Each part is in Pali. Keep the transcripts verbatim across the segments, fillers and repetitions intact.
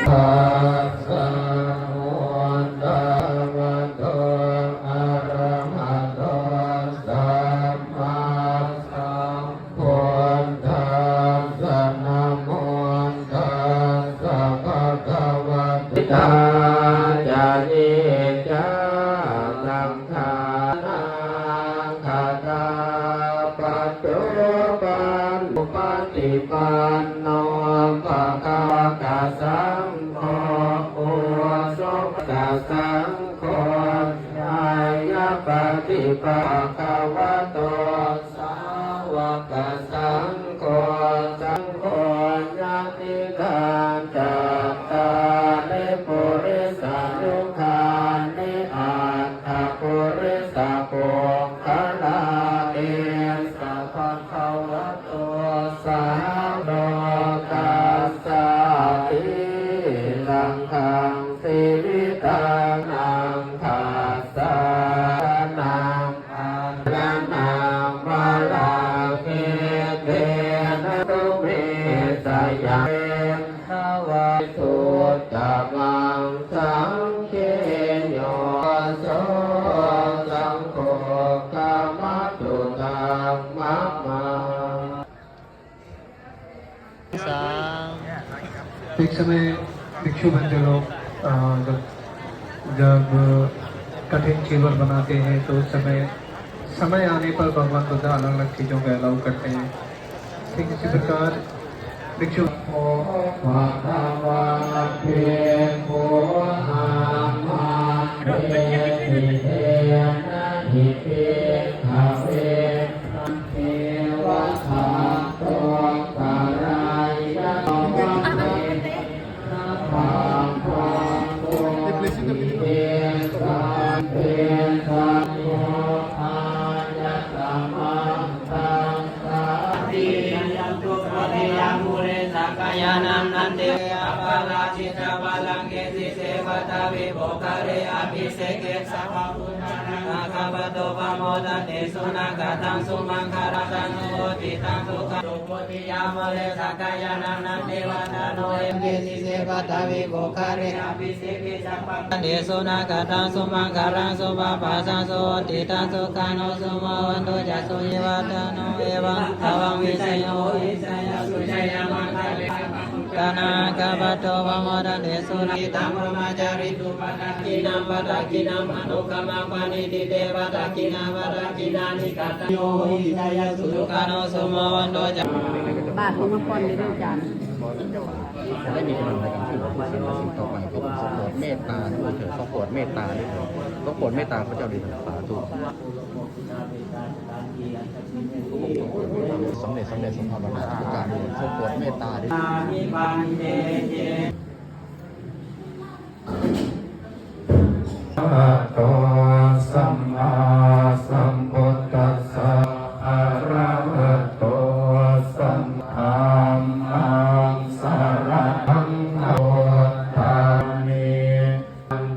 Tassa buddhassa bhagavato arahato sammāsambuddhassa. Namo tassa bhagavato. Dā ca ye ca saṅghā anagatā paccuppannā, supaṭipanno bhagavato saṅgho, ujukasaṅgho, ñāyapaṭipa- bhagavato sāvakasaṅgho, saṅgho ñātikā cattāri purisayugāni aṭṭha purisapuggalā, esa bhagavato sā- lokassa tilaṅgaṃ jīvitaṃ naṃ dassānaṃ saraṇaṃ varaṃ etena tu me jayaṃ. Dvā suttamaṃ saṅghe yo so saṅgho khamatu taṃ mama. एक समय भिक्षु बनते लोग, अ, जब, जब कठिन चीवर बनाते हैं, तो उस समय, समय आने पर भगवान बुद्ध अलग-अलग चीजों को allow करते हैं। ठीक इसी प्रकार भिक्षु Aparājitapallaṅke sīse paṭhavipokkhare abhiseke sabbabuddhānaṃ aggappatto pamodati. Sunakkhattaṃ sumaṅgalaṃ udditā sukhā. Sunakkhattaṃ sumaṅgalaṃ supabbataṃ suhuṭṭhitaṃ sukhaṇo sumuhutto ca suyiṭṭhaṃ. Evaṃ tvaṃ vijayo hohi jayassu jayamaṅgale. Aggappatto pamodati. Sunakkhattaṃ brahmacārisu padakkhiṇaṃ padakkhiṇaṃ anukamma paṇidhi te padakkhiṇā padakkhiṇāni katvāna yo hohi jayassu sukhaṇo sumuhutto ca. บาทลงมาก่อนเลยเด้ออาจารย์ จะได้มีกำลังในการช่วยเหลือผู้อื่นและสิ่งต่อไปครับผม ทรงโปรดเมตตาด้วยเถิด ทรงโปรดเมตตาด้วยเถิด ทรงโปรดเมตตาพระเจ้าด้วยเถิด สาธุ สำเร็จ สำเร็จสมภาวนาทุกการ ทรงโปรดเมตตาด้วย Arahato sammāsambuddhassa. Arahato sammā. Dhammaṃ saraṇaṃ gacchāmi.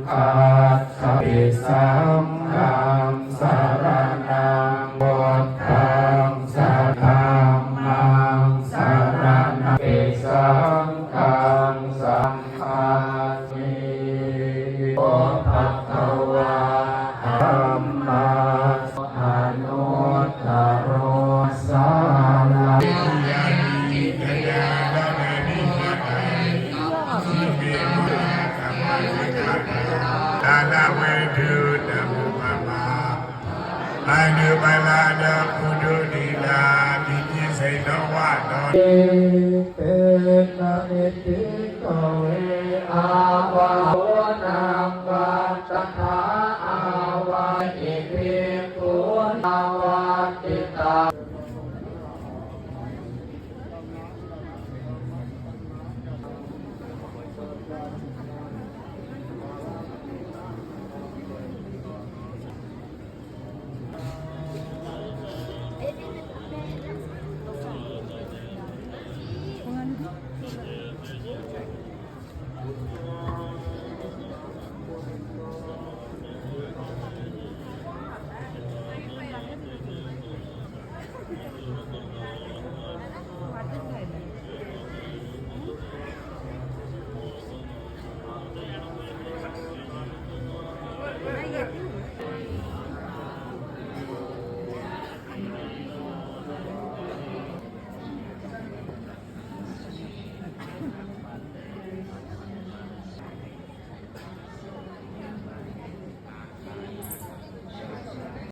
Saṅghassāpi. Saṅghaṃ saraṇaṃ. Buddhaṃ sa. Dhammaṃ saraṇaṃ. Saṅghaṃ saṅ. Bhagavā. Dhamma. Anuttaro. Sāla. Dāna vedu dhamupamā. Anu balada budu dila. Digi saitava no.